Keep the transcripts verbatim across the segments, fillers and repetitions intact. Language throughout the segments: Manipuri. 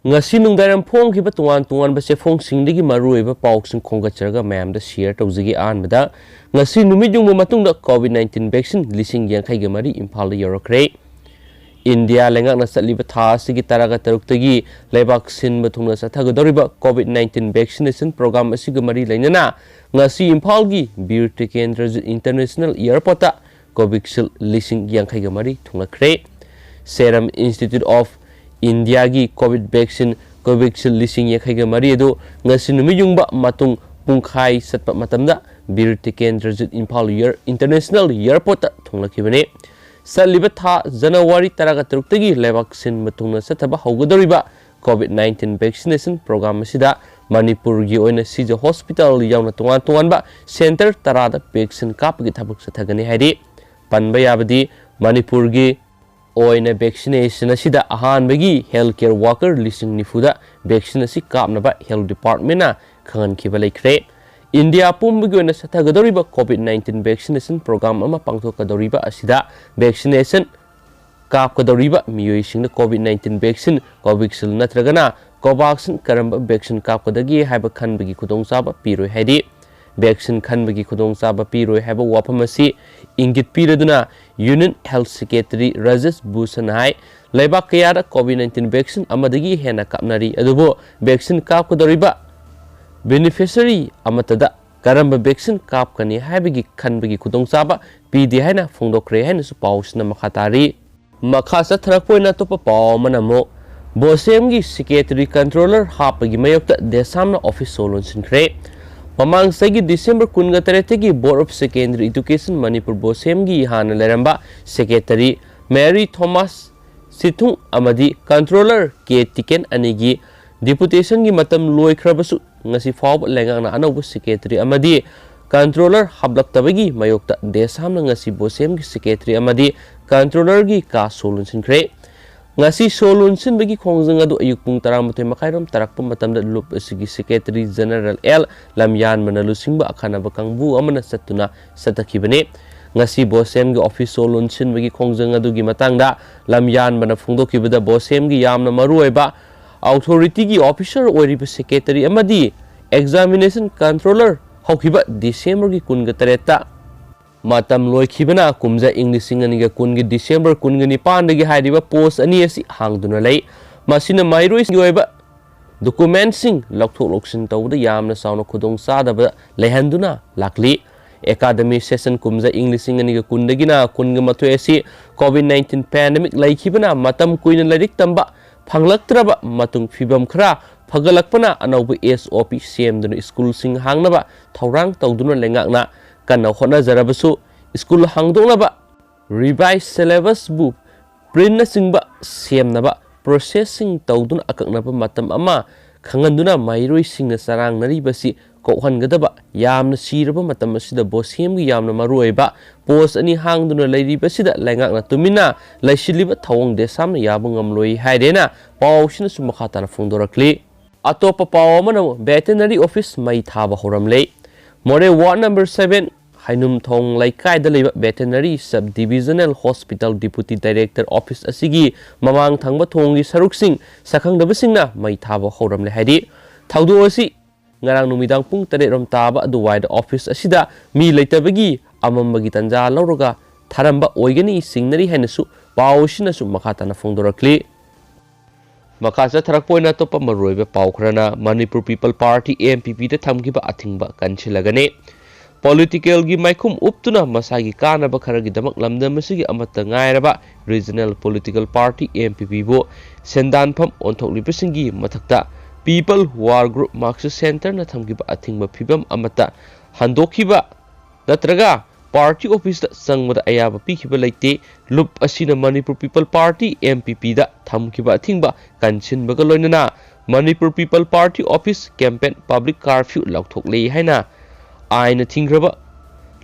ꯉꯁꯤ ꯅꯨꯡꯗꯥꯡꯋꯥꯏꯔꯝ ꯐꯣꯡꯈꯤꯕ ꯇꯣꯉꯥꯟ ꯇꯣꯉꯥꯟꯕ ꯆꯦꯐꯣꯡꯁꯤꯡꯗꯒꯤ ꯃꯔꯨꯑꯣꯏꯕ ꯄꯥꯎꯁꯤꯡ ꯈꯣꯝꯒꯠꯆꯔꯒ ꯃꯌꯥꯝꯗ ꯁꯤꯌꯔ ꯇꯧꯖꯒꯦ꯫ ꯑꯍꯥꯟꯕꯗ, ꯉꯁꯤ ꯅꯨꯃꯤꯠ ꯌꯨꯡꯕ ꯃꯇꯨꯡꯗ ꯀꯣꯚꯤꯗ ꯅꯥꯏꯟꯇꯤꯟ ꯚꯦꯛꯁꯤꯟ ꯂꯤꯁꯤꯡ ꯌꯥꯡꯈꯩꯒ ꯃꯔꯤ ꯏꯝꯐꯥꯜꯗ ꯌꯧꯔꯛꯈ꯭ꯔꯦ꯫ ꯏꯟꯗꯤꯌꯥ ꯂꯩꯉꯥꯛꯅ ꯆꯠꯂꯤꯕ ꯊꯥ ꯑꯁꯤꯒꯤ ꯇꯔꯥꯒ ꯇꯔꯨꯛꯇꯒꯤ ꯂꯩꯕꯥꯛ ꯁꯤꯟꯕ ꯊꯨꯡꯅ ꯆꯠꯊꯒꯗꯧꯔꯤꯕ ꯀꯣꯚꯤꯗ ꯅꯥꯏꯟꯇꯤꯟ ꯚꯦꯛꯁꯤꯅꯦꯁꯟ ꯄ꯭ꯔꯣꯒ꯭ꯔꯥꯝ ꯑꯁꯤꯒ ꯃꯔꯤ ꯂꯩꯅꯅ ꯉꯁꯤ ꯏꯝꯐꯥꯜꯒꯤ ꯕꯤꯔ ꯇꯤꯀꯦꯟꯗ꯭ꯔꯖꯤꯠ ꯏꯟꯇꯔꯅꯦꯁꯅꯦꯜ ꯏꯌꯥꯔꯄꯣꯔꯠꯇ ꯀꯣꯚꯤꯛꯁꯤꯜ ꯂꯤꯁꯤꯡ ꯌꯥꯡꯈꯩꯒ ꯃꯔꯤ ꯊꯨꯡꯂꯛꯈ꯭ꯔꯦ꯫ ꯁꯦꯔꯝ ꯏꯟꯁꯇꯤꯇ꯭ꯌꯨꯠ ꯑꯣꯐ ꯏꯟꯗꯤꯌꯥꯒꯤ ꯀꯣꯚꯤꯗ ꯚꯦꯛꯁꯤꯟ ꯀꯣꯚꯤꯛꯁꯤꯜ ꯂꯤꯁꯤꯡ ꯌꯥꯡꯈꯩꯒ ꯃꯔꯤ ꯑꯗꯨ ꯉꯁꯤ ꯅꯨꯃꯤꯠ ꯌꯨꯡꯕ ꯃꯇꯨꯡ ꯄꯨꯡꯈꯥꯏ ꯆꯠꯄ ꯃꯇꯝꯗ ꯕꯤꯔ ꯇꯤꯀꯦꯟꯗ꯭ꯔꯖꯤꯠ ꯏꯝꯐꯥꯜ ꯏꯌꯔ ꯏꯟꯇꯔꯅꯦꯁꯅꯦꯜ ꯏꯌꯥꯔꯄꯣꯔꯠꯇ ꯊꯨꯡꯂꯛꯈꯤꯕꯅꯤ꯫ ꯆꯠꯂꯤꯕ ꯊꯥ ꯖꯅꯋꯥꯔꯤ ꯇꯔꯥꯒ ꯇꯔꯨꯛꯇꯒꯤ ꯂꯩꯕꯥꯛ ꯁꯤꯟꯕ ꯊꯨꯡꯅ ꯆꯠꯊꯕ ꯍꯧꯒꯗꯧꯔꯤꯕ ꯀꯣꯚꯤꯗ ꯅꯥꯏꯟꯇꯤꯟ ꯚꯦꯛꯁꯤꯅꯦꯁꯟ ꯄ꯭ꯔꯣꯒ꯭ꯔꯥꯝ ꯑꯁꯤꯗ ꯃꯅꯤꯄꯨꯔꯒꯤ ꯑꯣꯏꯅ ꯁꯤꯖ ꯍꯣꯁꯄꯤꯇꯥꯜ ꯌꯥꯎꯅ ꯇꯣꯉꯥꯟ ꯇꯣꯉꯥꯟꯕ ꯁꯦꯟꯇꯔ ꯇꯔꯥꯗ ꯚꯦꯛꯁꯤꯟ ꯀꯥꯞꯄꯒꯤ ꯊꯕꯛ ꯆꯠꯊꯒꯅꯤ ꯍꯥꯏꯔꯤ꯫ ꯄꯟꯕ ꯌꯥꯕꯗꯤ, ꯃꯅꯤꯄꯨꯔꯒꯤ ꯑꯣꯏꯅ ꯚꯦꯛꯁꯤꯅꯦꯁꯟ ꯑꯁꯤꯗ ꯑꯍꯥꯟꯕꯒꯤ ꯍꯦꯜꯊ ꯀꯦꯌꯔ ꯋꯥꯀꯔ ꯂꯤꯁꯤꯡ ꯅꯤꯐꯨꯗ ꯚꯦꯛꯁꯤꯟ ꯑꯁꯤ ꯀꯥꯞꯅꯕ ꯍꯦꯜꯊ ꯗꯤꯄꯥꯔꯠꯃꯦꯟꯅ ꯈꯪꯍꯟꯈꯤꯕ ꯂꯩꯈ꯭ꯔꯦ꯫ ꯏꯟꯗꯤꯌꯥ ꯄꯨꯝꯕꯒꯤ ꯑꯣꯏꯅ ꯆꯠꯊꯒꯗꯧꯔꯤꯕ ꯀꯣꯚꯤꯗ ꯅꯥꯏꯟꯇꯤꯟ ꯚꯦꯛꯁꯤꯅꯦꯁꯟ ꯄ꯭ꯔꯣꯒ꯭ꯔꯥꯝ ꯑꯃ ꯄꯥꯡꯊꯣꯛꯀꯗꯧꯔꯤꯕ ꯑꯁꯤꯗ ꯚꯦꯛꯁꯤꯅꯦꯁꯟ ꯀꯥꯞꯀꯗꯧꯔꯤꯕ ꯃꯤꯑꯣꯏꯁꯤꯡꯗ ꯀꯣꯚꯤꯗ ꯅꯥꯏꯟꯇꯤꯟ ꯚꯦꯛꯁꯤꯟ, ꯀꯣꯚꯤꯛꯁꯤꯜ ꯅꯠꯇ꯭ꯔꯒꯅ ꯀꯣꯚꯥꯛꯁꯤꯟ ꯀꯔꯝꯕ ꯚꯦꯛꯁꯤꯟ ꯀꯥꯞꯀꯗꯒꯦ ꯍꯥꯏꯕ ꯈꯟꯕꯒꯤ ꯈꯨꯗꯣꯡꯆꯥꯕ ꯄꯤꯔꯣꯏ ꯍꯥꯏꯔꯤ꯫ ꯚꯦꯛꯁꯤꯟ ꯈꯟꯕꯒꯤ ꯈꯨꯗꯣꯡꯆꯥꯕ ꯄꯤꯔꯣꯏ ꯍꯥꯏꯕ ꯋꯥꯐꯝ ꯑꯁꯤ ꯏꯪꯒꯤꯠ ꯄꯤꯔꯗꯨꯅ ꯌꯨꯅꯤꯌꯟ ꯍꯦꯜꯊ ꯁꯦꯀ꯭ꯔꯦꯇꯔꯤ ꯔꯥꯖꯦꯁ ꯚꯨꯁꯟꯅ ꯍꯥꯏ, ꯂꯩꯕꯥꯛ ꯀꯌꯥꯗ ꯀꯣꯚꯤꯗ ꯅꯥꯏꯟꯇꯤꯟ ꯚꯦꯛꯁꯤꯟ ꯑꯃꯗꯒꯤ ꯍꯦꯟꯅ ꯀꯥꯞꯅꯔꯤ, ꯑꯗꯨꯕꯨ ꯚꯦꯛꯁꯤꯟ ꯀꯥꯞꯀꯗꯧꯔꯤꯕ ꯕꯦꯅꯤꯐꯤꯁꯔꯤ ꯑꯃꯠꯇꯗ ꯀꯔꯝꯕ ꯚꯦꯛꯁꯤꯟ ꯀꯥꯞꯀꯅꯤ ꯍꯥꯏꯕꯒꯤ ꯈꯟꯕꯒꯤ ꯈꯨꯗꯣꯡꯆꯥꯕ ꯄꯤꯗꯦ ꯍꯥꯏꯅ ꯐꯣꯡꯗꯣꯛꯈ꯭ꯔꯦ ꯍꯥꯏꯅꯁꯨ ꯄꯥꯎꯁꯤꯅ ꯃꯈꯥ ꯇꯥꯔꯤ꯫ ꯃꯈꯥ ꯆꯠꯊꯔꯛꯄ ꯑꯣꯏꯅ ꯑꯇꯣꯞꯄ ꯄꯥꯎ ꯑꯃꯅ ꯑꯃꯨꯛ ꯕꯣꯁꯦꯝꯒꯤ ꯁꯦꯀ꯭ꯔꯦꯇꯔꯤ ꯀꯟꯇ꯭ꯔꯣꯂꯔ ꯍꯥꯞꯄꯒꯤ ꯃꯥꯌꯣꯛꯇ ꯗꯦꯁꯥꯝꯅ ꯑꯣꯐꯤꯁ ꯁꯣ ꯂꯣꯟꯁꯤꯟꯈ꯭ꯔꯦ꯫ ꯃꯃꯥꯡ ꯆꯍꯤꯒꯤ ꯗꯤꯁꯦꯝꯕꯔ ꯀꯨꯟꯒ ꯇꯔꯦꯠꯇꯒꯤ Board of Secondary Education Manipur ꯕꯣꯁꯦꯝꯒꯤ ꯍꯥꯟꯅ ꯂꯩꯔꯝꯕ ꯁꯦꯀ꯭ꯔꯦꯇꯔꯤ ꯃꯦꯔꯤ ꯊꯣꯃꯥꯁ ꯁꯤꯊꯨꯡ ꯑꯃꯗꯤ ꯀꯟꯇ꯭ꯔꯣꯂꯔ ꯀꯦ ꯇꯤꯀꯦꯟ ꯑꯅꯤꯒꯤ ꯗꯤꯄꯨꯇꯦꯁꯟꯒꯤ ꯃꯇꯝ ꯂꯣꯏꯈ꯭ꯔꯕꯁꯨ, ꯉꯁꯤ ꯐꯥꯎꯕ ꯂꯩꯉꯥꯛꯅ ꯑꯅꯧꯕ ꯁꯦꯀ꯭ꯔꯦꯇꯔꯤ ꯑꯃꯗꯤ ꯀꯟꯇ꯭ꯔꯣꯂꯔ ꯍꯥꯞꯂꯛꯇꯕꯒꯤ ꯃꯥꯌꯣꯛꯇ ꯗꯦꯁꯥꯝꯅ ꯉꯁꯤ ꯕꯣꯁꯦꯝꯒꯤ ꯁꯦꯀ꯭ꯔꯦꯇꯔꯤ ꯑꯃꯗꯤ ꯀꯟꯇ꯭ꯔꯣꯂꯔꯒꯤ ꯀꯥ ꯁꯣ ꯂꯣꯟꯁꯤꯟꯈ꯭ꯔꯦ꯫ ꯉꯁꯤ ꯁꯣ ꯂꯣꯟꯁꯤꯟꯕꯒꯤ ꯈꯣꯡꯖꯪ ꯑꯗꯨ ꯑꯌꯨꯛ ꯄꯨꯡ ꯇꯔꯥꯃꯥꯊꯣꯏ ꯃꯈꯥꯏꯔꯣꯝ ꯇꯥꯔꯛꯄ ꯃꯇꯝꯗ ꯂꯨꯞ ꯑꯁꯤꯒꯤ ꯁꯦꯀ꯭ꯔꯦꯇꯔꯤ ꯖꯦꯅꯔꯦꯜ ꯑꯦꯜ ꯂꯝꯌꯥꯟꯕꯅ ꯂꯨꯆꯤꯡꯕ ꯑꯈꯟꯅꯕ ꯀꯥꯡꯕꯨ ꯑꯃꯅ ꯆꯠꯇꯨꯅ ꯆꯠꯊꯈꯤꯕꯅꯤ꯫ ꯉꯁꯤ ꯕꯣꯁꯦꯝꯒꯤ ꯑꯣꯐꯤꯁ ꯁꯣ ꯂꯣꯟꯁꯤꯟꯕꯒꯤ ꯈꯣꯡꯖꯪ ꯑꯗꯨꯒꯤ ꯃꯇꯥꯡꯗ ꯂꯝꯌꯥꯟꯕꯅ ꯐꯣꯡꯗꯣꯛꯈꯤꯕꯗ, ꯕꯣꯁꯦꯝꯒꯤ ꯌꯥꯝꯅ ꯃꯔꯨꯑꯣꯏꯕ ꯑꯣꯊꯣꯔꯤꯇꯤꯒꯤ ꯑꯣꯐꯤꯁꯥꯔ ꯑꯣꯏꯔꯤꯕ ꯁꯦꯀ꯭ꯔꯦꯇꯔꯤ ꯑꯃꯗꯤ ꯑꯦꯛꯖꯥꯃꯤꯅꯦꯁꯟ ꯀꯟꯇ꯭ꯔꯣꯂꯔ ꯍꯧꯈꯤꯕ ꯗꯤꯁꯦꯝꯕꯔꯒꯤ ꯀꯨꯟꯒ ꯇꯔꯦꯠꯇ ꯃꯇꯝ ꯂꯣꯏꯈꯤꯕꯅ ꯀꯨꯝꯖꯥ ꯏꯪ ꯂꯤꯁꯤꯡ ꯑꯅꯤꯒ ꯀꯨꯟꯒꯤ ꯗꯤꯁꯦꯝꯕꯔ ꯀꯨꯟꯒ ꯅꯤꯄꯥꯟꯗꯒꯤ ꯍꯥꯏꯔꯤꯕ ꯄꯣꯁ ꯑꯅꯤ ꯑꯁꯤ ꯍꯥꯡꯗꯨꯅ ꯂꯩ꯫ ꯃꯁꯤꯅ ꯃꯍꯩꯔꯣꯏꯁꯤꯡꯒꯤ ꯑꯣꯏꯕ ꯗꯣꯀꯨꯃꯦꯟꯁꯤꯡ ꯂꯧꯊꯣꯛ ꯂꯧꯁꯤꯟ ꯇꯧꯕꯗ ꯌꯥꯝꯅ ꯆꯥꯎꯅ ꯈꯨꯗꯣꯡꯆꯥꯗꯕ ꯂꯩꯍꯟꯗꯨꯅ ꯂꯥꯛꯂꯤ꯫ ꯑꯦꯀꯥꯗꯃꯤ ꯁꯦꯁꯟ ꯀꯨꯝꯖꯥ ꯏꯪ ꯂꯤꯁꯤꯡ ꯑꯅꯤꯒ ꯀꯨꯟꯗꯒꯤꯅ ꯀꯨꯟꯒ ꯃꯥꯊꯣꯏ ꯑꯁꯤ ꯀꯣꯚꯤꯗ ꯅꯥꯏꯟꯇꯤꯟ ꯄꯦꯟꯗꯦꯃꯤꯛ ꯂꯩꯈꯤꯕꯅ ꯃꯇꯝ ꯀꯨꯏꯅ ꯂꯥꯏꯔꯤꯛ ꯇꯝꯕ ꯐꯪꯂꯛꯇ꯭ꯔꯕ ꯃꯇꯨꯡ ꯐꯤꯕꯝ ꯈꯔ ꯐꯒꯠꯂꯛꯄꯅ ꯑꯅꯧꯕ ꯑꯦꯁ ꯑꯣ ꯄꯤ ꯁꯦꯝꯗꯨꯅ ꯁ꯭ꯀꯨꯜꯁꯤꯡ ꯍꯥꯡꯅꯕ ꯊꯧꯔꯥꯡ ꯇꯧꯗꯨꯅ ꯂꯩꯉꯥꯛꯅ ꯀꯟꯅ ꯍꯣꯠꯅꯖꯔꯕꯁꯨ ꯁ꯭ꯀꯨꯜ ꯍꯥꯡꯗꯣꯛꯅꯕ ꯔꯤꯚꯥꯏꯁ ꯁꯦꯂꯦꯕꯁꯕꯨ ꯄ꯭ꯔꯤꯟꯅꯆꯤꯡꯕ ꯁꯦꯝꯅꯕ ꯄ꯭ꯔꯣꯁꯦꯁꯁꯤꯡ ꯇꯧꯗꯨꯅ ꯑꯀꯛꯅꯕ ꯃꯇꯝ ꯑꯃ ꯈꯪꯍꯟꯗꯨꯅ ꯃꯍꯩꯔꯣꯏꯁꯤꯡꯅ ꯆꯔꯥꯡꯅꯔꯤꯕꯁꯤ ꯀꯣꯛꯍꯟꯒꯗꯕ ꯌꯥꯝꯅ ꯆꯤꯔꯕ ꯃꯇꯝ ꯑꯁꯤꯗ ꯕꯣꯁꯦꯝꯒꯤ ꯌꯥꯝꯅ ꯃꯔꯨꯑꯣꯏꯕ ꯄꯣꯁ ꯑꯅꯤ ꯍꯥꯡꯗꯨꯅ ꯂꯩꯔꯤꯕꯁꯤꯗ ꯂꯩꯉꯥꯛꯅ ꯇꯨꯃꯤꯟꯅ ꯂꯩꯁꯤꯜꯂꯤꯕ ꯊꯧꯑꯣꯡ ꯗꯦꯁꯥꯝꯅ ꯌꯥꯕ ꯉꯝꯂꯣꯏ ꯍꯥꯏꯔꯦꯅ ꯄꯥꯎ ꯑꯁꯤꯅꯁꯨ ꯃꯈꯥ ꯇꯥꯅ ꯐꯣꯡꯗꯣꯔꯛꯂꯤ꯫ ꯑꯇꯣꯞꯄ ꯄꯥꯎ ꯑꯃꯅ ꯑꯃꯨꯛ ꯚꯦꯇꯦꯅꯔꯤ ꯑꯣꯐꯤꯁ ꯃꯩ ꯊꯥꯕ ꯍꯧꯔꯝꯂꯦ꯫ ꯃꯣꯔꯦ ꯋꯥꯔꯗ ꯅꯝꯕꯔ ꯁꯚꯦꯟ ꯍꯩꯅꯨꯝꯊꯣꯡ ꯂꯩꯀꯥꯏꯗ ꯂꯩꯕ veterinary sub divisional hospital deputy director office ꯑꯁꯤꯒꯤ ꯃꯃꯥꯡ ꯊꯪꯕ ꯊꯣꯡꯒꯤ ꯁꯔꯨꯛꯁꯤꯡ ꯁꯛꯈꯪꯗꯕꯁꯤꯡꯅ ꯃꯩ ꯊꯥꯕ ꯍꯧꯔꯝꯂꯦ ꯍꯥꯏꯔꯤ꯫ ꯊꯧꯗꯣꯛ ꯑꯁꯤ ꯉꯔꯥꯡ ꯅꯨꯃꯤꯗꯥꯡ ꯄꯨꯡ ꯇꯔꯦꯠ ꯔꯣꯝ ꯇꯥꯕ ꯑꯗꯨꯋꯥꯏꯗ ꯑꯣꯐꯤꯁ ꯑꯁꯤꯗ ꯃꯤ ꯂꯩꯇꯕꯒꯤ ꯑꯃꯝꯕꯒꯤ ꯇꯥꯟꯖꯥ ꯂꯧꯔꯒ ꯊꯥꯔꯝꯕ ꯑꯣꯏꯒꯅꯤ ꯆꯤꯡꯅꯔꯤ ꯍꯥꯏꯅꯁꯨ ꯄꯥꯎ ꯑꯁꯤꯅꯁꯨ ꯃꯈꯥ ꯇꯥꯅ ꯐꯣꯡꯗꯣꯔꯛꯂꯤ꯫ ꯃꯈꯥ ꯆꯠꯊꯔꯛꯄ ꯑꯣꯏꯅ ꯑꯇꯣꯞꯄ ꯃꯔꯨꯑꯣꯏꯕ ꯄꯥꯎ ꯈꯔꯅ Manipur people party, M P ꯄꯤꯗ ꯊꯝꯈꯤꯕ ꯑꯊꯤꯡꯕ ꯀꯟꯁꯤꯜꯂꯒꯅꯤ꯫ ꯄꯣꯂꯤꯇꯤꯀꯦꯜꯒꯤ ꯃꯥꯏꯈꯨꯝ ꯎꯞꯇꯨꯅ ꯃꯁꯥꯒꯤ ꯀꯥꯟꯅꯕ ꯈꯔꯒꯤꯗꯃꯛ ꯂꯝꯗꯝ ꯑꯁꯤꯒꯤ ꯑꯃꯠꯇ ꯉꯥꯏꯔꯕ regional political party, M P ꯄꯤꯕꯨ ꯁꯦꯟꯗꯥꯟꯐꯝ ꯑꯣꯟꯊꯣꯛꯂꯤꯕꯁꯤꯡꯒꯤ ꯃꯊꯛꯇ ꯄꯤꯄꯜ ꯋꯥꯔ ꯒ꯭ꯔꯨꯞ ꯃꯥꯔꯛꯁꯤꯁ ꯁꯦꯟꯇꯔꯅ ꯊꯝꯈꯤꯕ ꯑꯊꯤꯡꯕ ꯐꯤꯕꯝ ꯑꯃꯠꯇ ꯍꯟꯗꯣꯛꯈꯤꯕ ꯅꯠꯇ꯭ꯔꯒ ꯄꯥꯔꯇꯤ ꯑꯣꯐꯤꯁꯇ ꯆꯪꯕꯗ ꯑꯌꯥꯕ ꯄꯤꯈꯤꯕ ꯂꯩꯇꯦ꯫ ꯂꯨꯞ ꯑꯁꯤꯅ Manipur people party, M P ꯄꯤꯗ ꯊꯝꯈꯤꯕ ꯑꯊꯤꯡꯕ ꯀꯟꯁꯤꯟꯕꯒ ꯂꯣꯏꯅꯅ Manipur people party office campaign public curfew ꯂꯥꯎꯊꯣꯛꯂꯦ ꯍꯥꯏꯅ ꯑꯥꯏꯟꯅ ꯊꯤꯡꯈ꯭ꯔꯕ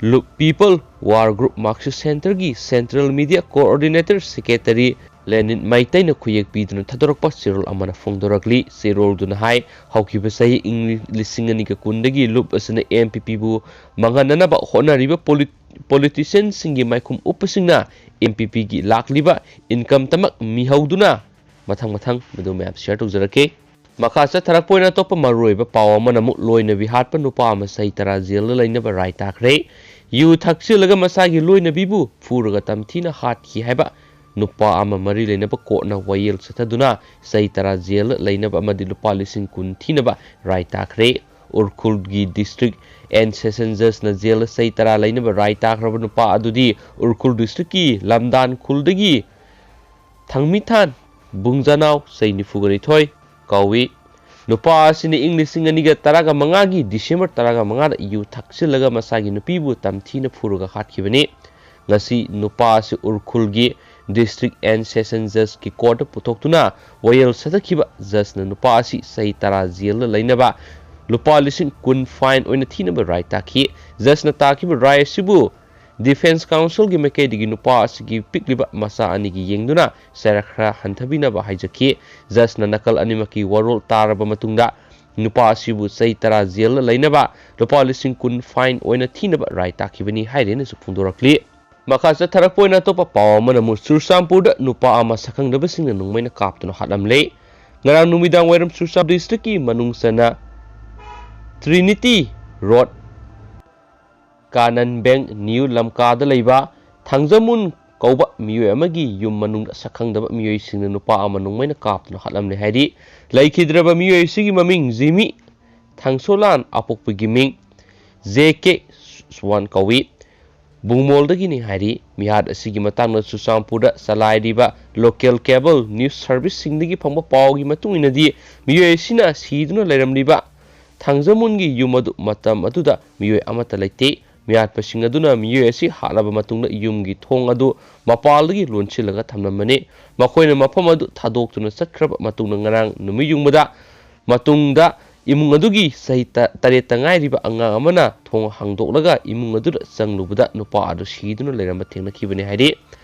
ꯂꯨꯞ ꯄꯤꯄꯜ ꯋꯥꯔ ꯒ꯭ꯔꯨꯞ ꯃꯥꯔꯛꯁꯤꯁ ꯁꯦꯟꯇꯔꯒꯤ central media coordinator secretary Lenin ꯃꯩꯇꯩꯅ ꯈꯨꯌꯦꯛ ꯄꯤꯗꯨꯅ ꯊꯥꯗꯣꯔꯛꯄ ꯆꯦꯔꯣꯜ ꯑꯃꯅ ꯐꯣꯡꯗꯣꯔꯛꯂꯤ꯫ ꯆꯦꯔꯣꯜꯗꯨꯅ ꯍꯥꯏ, ꯍꯧꯈꯤꯕ ꯆꯍꯤ ꯏꯪ ꯂꯤꯁꯤꯡ ꯑꯅꯤꯒ ꯀꯨꯟꯗꯒꯤ ꯂꯨꯞ ꯑꯁꯤꯅ ꯑꯦꯝ ꯄꯤ ꯄꯤꯕꯨ ꯃꯥꯡꯍꯟꯅꯅꯕ ꯍꯣꯠꯅꯔꯤꯕ ꯄꯣꯂꯤ-, ꯄꯣꯂꯤꯇꯤꯁꯤꯌꯟꯁꯤꯡꯒꯤ ꯃꯥꯏꯈꯨꯝ ꯎꯞꯄꯁꯤꯡꯅ ꯑꯦꯝ ꯄꯤ ꯄꯤꯒꯤ ꯂꯥꯛꯂꯤꯕ ꯏꯟꯀꯝꯇꯃꯛ ꯃꯤꯍꯧꯗꯨꯅ ꯃꯊꯪ ꯃꯊꯪ ꯃꯗꯨ ꯃꯌꯥꯝ share ꯇꯧꯖꯔꯛꯀꯦ꯫ ꯃꯈꯥ ꯆꯠꯊꯔꯛꯄ ꯑꯣꯏꯅ ꯑꯇꯣꯞꯄ ꯃꯔꯨꯑꯣꯏꯕ ꯄꯥꯎ ꯑꯃꯅ ꯑꯃꯨꯛ ꯂꯣꯏꯅꯕꯤ ꯍꯥꯠꯄ ꯅꯨꯄꯥ ꯑꯃ ꯆꯍꯤ ꯇꯔꯥ ꯖꯦꯜꯗ ꯂꯩꯅꯕ ꯔꯥꯏ ꯇꯥꯈ꯭ꯔꯦ꯫ ꯌꯨ ꯊꯛꯆꯤꯜꯂꯒ ꯃꯁꯥꯒꯤ ꯂꯣꯏꯅꯕꯤꯕꯨ ꯐꯨꯔꯒ ꯇꯝꯊꯤꯅ ꯍꯥꯠꯈꯤ ꯍꯥꯏꯕ ꯅꯨꯄꯥ ꯑꯃ ꯃꯔꯤ ꯂꯩꯅꯕ ꯀꯣꯔꯠꯅ ꯋꯥꯌꯦꯜ ꯆꯠꯊꯗꯨꯅ ꯆꯍꯤ ꯇꯔꯥ ꯖꯦꯜꯗ ꯂꯩꯅꯕ ꯑꯃꯗꯤ ꯂꯨꯄꯥ ꯂꯤꯁꯤꯡ ꯀꯨꯟ ꯊꯤꯅꯕ ꯔꯥꯏ ꯇꯥꯈ꯭ꯔꯦ꯫ ꯎꯔꯈꯨꯜꯒꯤ district and session judgeꯅ ꯖꯦꯜꯗ ꯆꯍꯤ ꯇꯔꯥ ꯂꯩꯅꯕ ꯔꯥꯏ ꯇꯥꯈ꯭ꯔꯕ ꯅꯨꯄꯥ ꯑꯗꯨꯗꯤ ꯎꯔꯈꯨꯜ districtꯀꯤ ꯂꯝꯗꯥꯟ ꯈꯨꯜꯗꯒꯤ ꯊꯥꯡꯃꯤꯊꯥꯟ ꯕꯨꯡꯖꯅꯥꯎ ꯆꯍꯤ ꯅꯤꯐꯨꯒ ꯅꯤꯊꯣꯏ ꯀꯧꯏ꯫ ꯅꯨꯄꯥ ꯑꯁꯤꯅ ꯏꯪ ꯂꯤꯁꯤꯡ ꯑꯅꯤꯒ ꯇꯔꯥꯒ ꯃꯉꯥꯒꯤ December ꯇꯔꯥꯒ ꯃꯉꯥꯗ ꯌꯨ ꯊꯛꯆꯤꯜꯂꯒ ꯃꯁꯥꯒꯤ ꯅꯨꯄꯤꯕꯨ ꯇꯝꯊꯤꯅ ꯐꯨꯔꯒ ꯍꯥꯠꯈꯤꯕꯅꯤ꯫ ꯉꯁꯤ ꯅꯨꯄꯥ ꯑꯁꯤ ꯎꯔꯈꯨꯜꯒꯤ district and session judgeꯀꯤ courtꯇ ꯄꯨꯊꯣꯛꯇꯨꯅ ꯋꯥꯌꯦꯜ ꯆꯠꯊꯈꯤꯕ judgeꯅ ꯅꯨꯄꯥ ꯑꯁꯤ ꯆꯍꯤ ꯇꯔꯥ ꯖꯦꯜꯗ ꯂꯩꯅꯕ ꯂꯨꯄꯥ ꯂꯤꯁꯤꯡ ꯀꯨꯟ fine ꯑꯣꯏꯅ ꯊꯤꯅꯕ ꯔꯥꯏ ꯇꯥꯈꯤ꯫ Judgeꯅ ꯇꯥꯈꯤꯕ ꯔꯥꯏ ꯑꯁꯤꯕꯨ Defence Counselꯒꯤ ꯃꯥꯏꯀꯩꯗꯒꯤ ꯅꯨꯄꯥ ꯑꯁꯤꯒꯤ ꯄꯤꯛꯂꯤꯕ ꯃꯆꯥ ꯑꯅꯤꯒꯤ ꯌꯦꯡꯗꯨꯅ ꯆꯩꯔꯥꯛ ꯈꯔ ꯍꯟꯊꯕꯤꯅꯕ ꯍꯥꯏꯖꯈꯤ꯫ Judgeꯅ ꯅꯥꯀꯜ ꯑꯅꯤꯃꯛꯀꯤ ꯋꯥꯔꯣꯜ ꯇꯥꯔꯕ ꯃꯇꯨꯡꯗ ꯅꯨꯄꯥ ꯑꯁꯤꯕꯨ ꯆꯍꯤ ꯇꯔꯥ ꯖꯦꯜꯗ ꯂꯩꯅꯕ ꯂꯨꯄꯥ ꯂꯤꯁꯤꯡ ꯀꯨꯟ fine ꯑꯣꯏꯅ ꯊꯤꯅꯕ ꯔꯥꯏ ꯇꯥꯈꯤꯕꯅꯤ ꯍꯥꯏꯔꯦꯅꯁꯨ ꯐꯣꯡꯗꯣꯔꯛꯂꯤ꯫ ꯃꯈꯥ ꯆꯠꯊꯔꯛꯄ ꯑꯣꯏꯅ ꯑꯇꯣꯞꯄ ꯄꯥꯎ ꯑꯃꯅ ꯑꯃꯨꯛ ꯆꯨꯔꯆꯥꯟꯄꯨꯔꯗ ꯅꯨꯄꯥ ꯑꯃ ꯁꯛꯈꯪꯗꯕꯁꯤꯡꯅ ꯅꯣꯡꯃꯩꯅ ꯀꯥꯞꯇꯨꯅ ꯍꯥꯠꯂꯝꯂꯦ꯫ ꯉꯔꯥꯡ ꯅꯨꯃꯤꯗꯥꯡ ꯋꯥꯏꯔꯝ ꯆꯨꯔꯆꯥꯟꯄꯨꯔ districtꯀꯤ ꯃꯅꯨꯡ ꯆꯟꯅ Trinity Road Kanan bank new ꯂꯝꯀꯥꯗ ꯂꯩꯕ ꯊꯥꯡꯖꯃꯨꯟ ꯀꯧꯕ ꯃꯤꯑꯣꯏ ꯑꯃꯒꯤ ꯌꯨꯝ ꯃꯅꯨꯡꯗ ꯁꯛꯈꯪꯗꯕ ꯃꯤꯑꯣꯏꯁꯤꯡꯅ ꯅꯨꯄꯥ ꯑꯃ ꯅꯣꯡꯃꯩꯅ ꯀꯥꯞꯇꯨꯅ ꯍꯥꯠꯂꯝꯂꯦ ꯍꯥꯏꯔꯤ꯫ ꯂꯩꯈꯤꯗ꯭ꯔꯕ ꯃꯤꯑꯣꯏ ꯑꯁꯤꯒꯤ ꯃꯃꯤꯡ ꯖꯤꯃꯤ ꯊꯥꯡꯁꯣꯂꯥꯟ, ꯑꯄꯣꯛꯄꯒꯤ ꯃꯤꯡ ꯖꯦ ꯀꯦ ꯁꯨꯋꯥꯟ ꯀꯧꯏ꯫ ꯕꯨꯡꯃꯣꯜꯗꯒꯤꯅꯤ ꯍꯥꯏꯔꯤ꯫ ꯃꯤꯍꯥꯠ ꯑꯁꯤꯒꯤ ꯃꯇꯥꯡꯗ ꯆꯨꯔꯆꯥꯟꯄꯨꯔꯗ ꯆꯂꯥꯏꯔꯤꯕ local cable news serviceꯁꯤꯡꯗꯒꯤ ꯐꯪꯕ ꯄꯥꯎꯒꯤ ꯃꯇꯨꯡ ꯏꯟꯅꯗꯤ ꯃꯤꯑꯣꯏ ꯑꯁꯤꯅ ꯁꯤꯗꯨꯅ ꯂꯩꯔꯝꯂꯤꯕ ꯊꯥꯡꯖꯃꯨꯟꯒꯤ ꯌꯨꯝ ꯑꯗꯨ ꯃꯇꯝ ꯑꯗꯨꯗ ꯃꯤꯑꯣꯏ ꯑꯃꯠꯇ ꯂꯩꯇꯦ꯫ ꯃꯤꯍꯥꯠꯄꯁꯤꯡ ꯑꯗꯨꯅ ꯃꯤꯑꯣꯏ ꯑꯁꯤ ꯍꯥꯠꯂꯕ ꯃꯇꯨꯡꯗ ꯌꯨꯝꯒꯤ ꯊꯣꯡ ꯑꯗꯨ ꯃꯄꯥꯜꯗꯒꯤ ꯂꯣꯟꯁꯤꯜꯂꯒ ꯊꯝꯂꯝꯕꯅꯤ꯫ ꯃꯈꯣꯏꯅ ꯃꯐꯝ ꯑꯗꯨ ꯊꯥꯗꯣꯛꯇꯨꯅ ꯆꯠꯈ꯭ꯔꯕ ꯃꯇꯨꯡꯗ ꯉꯔꯥꯡ ꯅꯨꯃꯤꯠ ꯌꯨꯡꯕꯗ ꯃꯇꯨꯡꯗ ꯏꯃꯨꯡ ꯑꯗꯨꯒꯤ ꯆꯍꯤ ꯇ-, ꯇꯔꯦꯠꯇ ꯉꯥꯏꯔꯤꯕ ꯑꯉꯥꯡ ꯑꯃꯅ ꯊꯣꯡ ꯍꯥꯡꯗꯣꯛꯂꯒ ꯏꯃꯨꯡ ꯑꯗꯨꯗ ꯆꯪꯂꯨꯕꯗ ꯅꯨꯄꯥ ꯑꯗꯨ ꯁꯤꯗꯨꯅ ꯂꯩꯔꯝꯕ ꯊꯦꯡꯅꯈꯤꯕꯅꯤ ꯍꯥꯏꯔꯤ꯫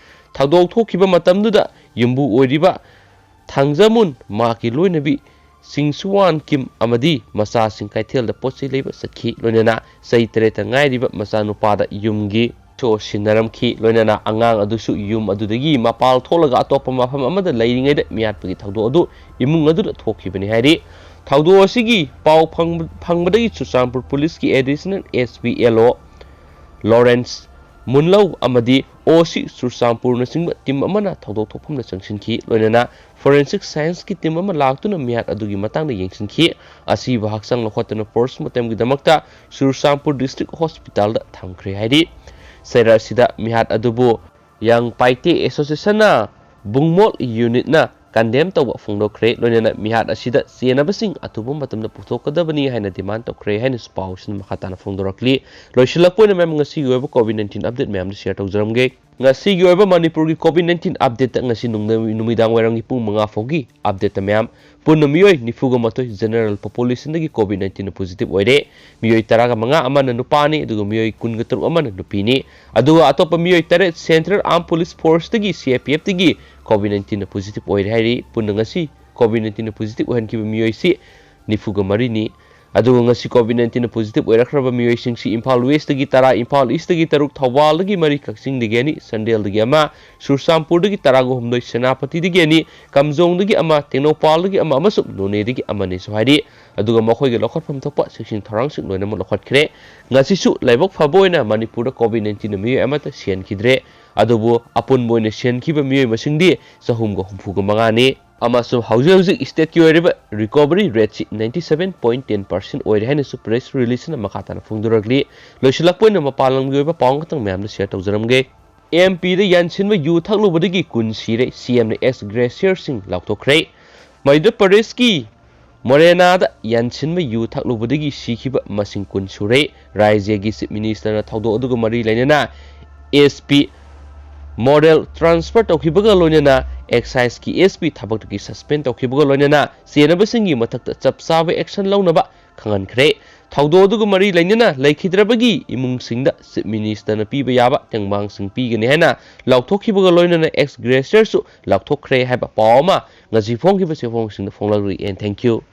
ꯊꯧꯗꯣꯛ ꯊꯣꯛꯈꯤꯕ ꯃꯇꯝꯗꯨꯗ ꯌꯨꯝꯕꯨ ꯑꯣꯏꯔꯤꯕ ꯊꯥꯡꯖꯃꯨꯟ, ꯃꯍꯥꯛꯀꯤ ꯂꯣꯏꯅꯕꯤ ꯁꯤꯡꯁꯨꯋꯥꯟ ꯀꯤꯝ ꯑꯃꯗꯤ ꯃꯆꯥꯁꯤꯡ ꯀꯩꯊꯦꯜꯗ ꯄꯣꯠ ꯆꯩ ꯂꯩꯕ ꯆꯠꯈꯤ꯫ ꯂꯣꯏꯅꯅ ꯆꯍꯤ ꯇꯔꯦꯠꯇ ꯉꯥꯏꯔꯤꯕ ꯃꯆꯥꯅꯨꯄꯥꯗ ꯌꯨꯝꯒꯤ ꯁꯣ ꯁꯤꯟꯅꯔꯝꯈꯤ꯫ ꯂꯣꯏꯅꯅ ꯑꯉꯥꯡ ꯑꯗꯨꯁꯨ ꯌꯨꯝ ꯑꯗꯨꯗꯒꯤ ꯃꯄꯥꯜ ꯊꯣꯛꯂꯒ ꯑꯇꯣꯞꯄ ꯃꯐꯝ ꯑꯃꯗ ꯂꯩꯔꯤꯉꯩꯗ ꯃꯤꯍꯥꯠꯄꯒꯤ ꯊꯧꯗꯣꯛ ꯑꯗꯨ ꯏꯃꯨꯡ ꯑꯗꯨꯗ ꯊꯣꯛꯈꯤꯕꯅꯤ ꯍꯥꯏꯔꯤ꯫ ꯊꯧꯗꯣꯛ ꯑꯁꯤꯒꯤ ꯄꯥꯎ ꯐꯪꯕ-, ꯐꯪꯕꯗꯒꯤ ꯆꯨꯔꯆꯥꯟꯄꯨꯔ ꯄꯨꯂꯤꯁꯀꯤ ꯑꯦꯗꯤꯁꯅꯦꯜ ꯑꯦꯁ ꯄꯤ ꯑꯦꯜ ꯑꯣ ꯂꯣꯔꯦꯟꯁ ꯃꯨꯟꯂꯧ ꯑꯃꯗꯤ ꯑꯣ ꯁꯤ ꯆꯨꯔꯆꯥꯟꯄꯨꯔꯅꯆꯤꯡꯕ ꯇꯤꯝ ꯑꯃꯅ ꯊꯧꯗꯣꯛ ꯊꯣꯛꯐꯝꯗ ꯆꯪꯁꯤꯟꯈꯤ꯫ ꯂꯣꯏꯅꯅ ꯐꯣꯔꯦꯟꯁꯤꯛ ꯁꯥꯏꯟꯁꯀꯤ ꯇꯤꯝ ꯑꯃ ꯂꯥꯛꯇꯨꯅ ꯃꯤꯍꯥꯠ ꯑꯗꯨꯒꯤ ꯃꯇꯥꯡꯗ ꯌꯦꯡꯁꯤꯟꯈꯤ꯫ ꯑꯁꯤꯕ ꯍꯛꯆꯥꯡ ꯂꯧꯈꯠꯇꯨꯅ ꯄꯣꯁꯃꯣꯔꯇꯦꯝꯒꯤꯗꯃꯛꯇ ꯆꯨꯔꯆꯥꯟꯄꯨꯔ ꯗꯤꯁꯇ꯭ꯔꯤꯛ ꯍꯣꯁꯄꯤꯇꯥꯜꯗ ꯊꯝꯈ꯭ꯔꯦ ꯍꯥꯏꯔꯤ꯫ ꯆꯩꯔꯛ ꯑꯁꯤꯗ ꯃꯤꯍꯥꯠ ꯑꯗꯨꯕꯨ ꯌꯪ ꯄꯥꯏꯇꯦ ꯑꯦꯁꯣꯁꯤꯌꯦꯁꯟꯅ ꯕꯨꯡꯃꯣꯜ ꯌꯨꯅꯤꯠꯅ ꯀꯟꯗꯦꯝ ꯇꯧꯕ ꯐꯣꯡꯗꯣꯛꯈ꯭ꯔꯦ꯫ ꯂꯣꯏꯅꯅ ꯃꯤꯍꯥꯠ ꯑꯁꯤꯗ ꯆꯦꯟꯅꯕꯁꯤꯡ ꯑꯊꯨꯕ ꯃꯇꯝꯗ ꯄꯨꯊꯣꯛꯀꯗꯕꯅꯤ ꯍꯥꯏꯅ ꯗꯤꯃꯥꯟ ꯇꯧꯈ꯭ꯔꯦ ꯍꯥꯏꯅꯁꯨ ꯄꯥꯎꯁꯤꯅ ꯃꯈꯥ ꯇꯥꯅ ꯐꯣꯡꯗꯣꯔꯛꯂꯤ꯫ ꯂꯣꯏꯁꯤꯜꯂꯛꯄ ꯑꯣꯏꯅ ꯃꯌꯥꯝ ꯉꯁꯤꯒꯤ ꯑꯣꯏꯕ ꯀꯣꯚꯤꯗ ꯅꯥꯏꯟꯇꯤꯟ ꯑꯞꯗꯦꯠ ꯃꯌꯥꯝꯗꯨ ꯁꯤꯌꯔ ꯇꯧꯖꯔꯝꯒꯦ꯫ ꯉꯁꯤꯒꯤ ꯑꯣꯏꯕ ꯃꯅꯤꯄꯨꯔꯒꯤ ꯀꯣꯚꯤꯗ ꯅꯥꯏꯟꯇꯤꯟ ꯑꯞꯗꯦꯠꯇ ꯉꯁꯤ ꯅꯨꯡꯗ-, ꯅꯨꯃꯤꯗꯥꯡ ꯋꯥꯏꯔꯝꯒꯤ ꯄꯨꯡ ꯃꯉꯥ ꯐꯥꯎꯒꯤ ꯑꯞꯗꯦꯠꯇ ꯃꯌꯥꯝ ꯄꯨꯟꯅ ꯃꯤꯑꯣꯏ ꯅꯤꯐꯨꯒ ꯃꯥꯊꯣꯏ ꯖꯦꯅꯔꯦꯜ ꯄꯣꯄꯨꯂꯦꯁꯟꯗꯒꯤ ꯀꯣꯚꯤꯗ ꯅꯥꯏꯟꯇꯤꯟꯅ ꯄꯣꯖꯤꯇꯤꯚ ꯑꯣꯏꯔꯦ꯫ ꯃꯤꯑꯣꯏ ꯇꯔꯥꯒ ꯃꯉꯥ ꯑꯃꯅ ꯅꯨꯄꯥꯅꯤ, ꯑꯗꯨꯒ ꯃꯤꯑꯣꯏ ꯀꯨꯟꯒ ꯇꯔꯨꯛ ꯑꯃꯅ ꯅꯨꯄꯤꯅꯤ꯫ ꯑꯗꯨꯒ ꯑꯇꯣꯞꯄ ꯃꯤꯑꯣꯏ ꯇꯔꯦꯠ central ꯑꯥꯔꯝ police ꯐꯣꯔꯁꯇꯒꯤ, C I P ꯑꯦꯐꯇꯒꯤ COVID ꯅꯥꯏꯟꯇꯤꯟꯅ ꯄꯣꯖꯤꯇꯤꯚ ꯑꯣꯏꯔꯦ ꯍꯥꯏꯔꯤ꯫ ꯄꯨꯟꯅ ꯉꯁꯤ ꯀꯣꯚꯤꯗ ꯅꯥꯏꯟꯇꯤꯟꯅ ꯄꯣꯖꯤꯇꯤꯚ ꯑꯣꯏꯍꯟꯈꯤꯕ ꯃꯤꯑꯣꯏꯁꯤ ꯅꯤꯐꯨꯒ ꯃꯔꯤꯅꯤ꯫ ꯑꯗꯨꯒ ꯉꯁꯤ ꯀꯣꯚꯤꯗ ꯅꯥꯏꯟꯇꯤꯟꯅ ꯄꯣꯖꯤꯇꯤꯚ ꯑꯣꯏꯔꯛꯈ꯭ꯔꯕ ꯃꯤꯑꯣꯏꯁꯤꯡꯁꯤ ꯏꯝꯐꯥꯜ ꯋꯦꯁꯇꯒꯤ ꯇꯔꯥ, ꯏꯝꯐꯥꯜ ꯏꯁꯇꯒꯤ ꯇꯔꯨꯛ, ꯊꯧꯕꯥꯜꯗꯒꯤ ꯃꯔꯤ, ꯀꯛꯆꯤꯡꯗꯒꯤ ꯑꯅꯤ, ꯆꯥꯟꯗꯦꯜꯗꯒꯤ ꯑꯃ, ꯆꯨꯔꯆꯥꯟꯄꯨꯔꯗꯒꯤ ꯇꯔꯥꯒ ꯍꯨꯝꯗꯣꯏ, ꯁꯦꯅꯥꯄꯇꯤꯗꯒꯤ ꯑꯅꯤ, ꯀꯥꯝꯖꯣꯡꯗꯒꯤ ꯑꯃ, ꯇꯦꯡꯅꯧꯄꯥꯜꯗꯒꯤ ꯑꯃ ꯑꯃꯁꯨꯡ ꯅꯣꯅꯦꯗꯒꯤ ꯑꯃꯅꯤꯁꯨ ꯍꯥꯏꯔꯤ꯫ ꯑꯗꯨꯒ ꯃꯈꯣꯏꯒꯤ ꯂꯧꯈꯠꯐꯝ ꯊꯣꯛꯄ ꯆꯦꯛꯁꯤꯟ ꯊꯧꯔꯥꯡꯁꯤꯡ ꯂꯣꯏꯅꯃꯛ ꯂꯧꯈꯠꯈ꯭ꯔꯦ꯫ ꯉꯁꯤꯁꯨ ꯂꯥꯏꯕꯛ ꯐꯕ ꯑꯣꯏꯅ ꯃꯅꯤꯄꯨꯔꯗ ꯀꯣꯚꯤꯗ ꯅꯥꯏꯟꯇꯤꯟꯅ ꯃꯤꯑꯣꯏ ꯑꯃꯠꯇ ꯁꯤꯍꯟꯈꯤꯗ꯭ꯔꯦ꯫ ꯑꯗꯨꯕꯨ ꯑꯄꯨꯟꯕ ꯑꯣꯏꯅ ꯁꯤꯍꯟꯈꯤꯕ ꯃꯤꯑꯣꯏ ꯃꯁꯤꯡꯗꯤ ꯆꯍꯨꯝꯒ ꯍꯨꯝꯐꯨꯒ ꯃꯉꯥꯅꯤ꯫ ꯑꯃꯁꯨꯡ ꯍꯧꯖꯤꯛ ꯍꯧꯖꯤꯛ ꯁ꯭ꯇꯦꯠꯀꯤ ꯑꯣꯏꯔꯤꯕ recovery rate ninety seven point ten percent ꯑꯣꯏꯔꯦ ꯍꯥꯏꯅꯁꯨ ꯄ꯭ꯔꯦꯁ ꯔꯤꯂꯤꯖꯅ ꯃꯈꯥ ꯇꯥꯅ ꯐꯣꯡꯗꯣꯔꯛꯂꯤ꯫ ꯂꯣꯏꯁꯤꯜꯂꯛꯄ ꯑꯣꯏꯅ ꯃꯄꯥꯟ ꯂꯝꯒꯤ ꯑꯣꯏꯕ ꯄꯥꯎ ꯑꯃꯈꯛꯇꯪ ꯃꯌꯥꯝꯗ ꯁꯤꯌꯔ ꯇꯧꯖꯔꯝꯒꯦ꯫ ꯑꯦꯝ ꯄꯤꯗ ꯌꯥꯟꯁꯤꯟꯕ ꯌꯨ ꯊꯛꯂꯨꯕꯗꯒꯤ ꯀꯨꯟ ꯁꯤꯔꯦ, ꯁꯤ ꯑꯦꯝꯅ ꯑꯦꯛꯁ ꯒ꯭ꯔꯦꯁꯤꯌꯔꯁꯤꯡ ꯂꯥꯎꯊꯣꯛꯈ꯭ꯔꯦ꯫ ꯃꯙ꯭ꯌ ꯄ꯭ꯔꯗꯦꯁꯀꯤ ꯃꯣꯔꯦꯅꯥꯗ ꯌꯥꯟꯁꯤꯟꯕ ꯌꯨ ꯊꯛꯂꯨꯕꯗꯒꯤ ꯁꯤꯈꯤꯕ ꯃꯁꯤꯡ ꯀꯨꯟ ꯁꯨꯔꯦ꯫ ꯔꯥꯖ꯭ꯌꯒꯤ ꯆꯤꯐ ꯃꯤꯅꯤꯁꯇꯔꯅ ꯊꯧꯗꯣꯛ ꯑꯗꯨꯒ ꯃꯔꯤ ꯂꯩꯅꯅ ꯑꯦꯁ ꯄꯤ ꯃꯣꯔꯦꯜ ꯇ꯭ꯔꯥꯟꯁꯐꯔ ꯇꯧꯈꯤꯕꯒ ꯂꯣꯏꯅꯅ ꯑꯦꯛꯁꯥꯏꯖꯀꯤ ꯑꯦꯁ ꯄꯤ ꯊꯕꯛꯇꯒꯤ ꯁꯁꯄꯦꯟ ꯇꯧꯈꯤꯕꯒ ꯂꯣꯏꯅꯅ ꯆꯦꯟꯅꯕꯁꯤꯡꯒꯤ ꯃꯊꯛꯇ ꯆꯞ ꯆꯥꯕ ꯑꯦꯛꯁꯟ ꯂꯧꯅꯕ ꯈꯪꯍꯟꯈ꯭ꯔꯦ꯫ ꯊꯧꯗꯣꯛ ꯑꯗꯨꯒ ꯃꯔꯤ ꯂꯩꯅꯅ ꯂꯩꯈꯤꯗ꯭ꯔꯕꯒꯤ ꯏꯃꯨꯡꯁꯤꯡꯗ ꯆꯤꯐ ꯃꯤꯅꯤꯁꯇꯔꯅ ꯄꯤꯕ ꯌꯥꯕ ꯇꯦꯡꯕꯥꯡꯁꯤꯡ ꯄꯤꯒꯅꯤ ꯍꯥꯏꯅ ꯂꯥꯎꯊꯣꯛꯈꯤꯕꯒ ꯂꯣꯏꯅꯅ ꯑꯦꯛꯁ ꯒ꯭ꯔꯦꯁꯤꯌꯔꯁꯨ ꯂꯥꯎꯊꯣꯛꯈ꯭ꯔꯦ ꯍꯥꯏꯕ ꯄꯥꯎ ꯑꯃ ꯉꯁꯤ ꯐꯣꯡꯈꯤꯕ ꯆꯦꯐꯣꯡꯁꯤꯡꯗ ꯐꯣꯡꯂꯛꯂꯤ꯫ And thank you꯫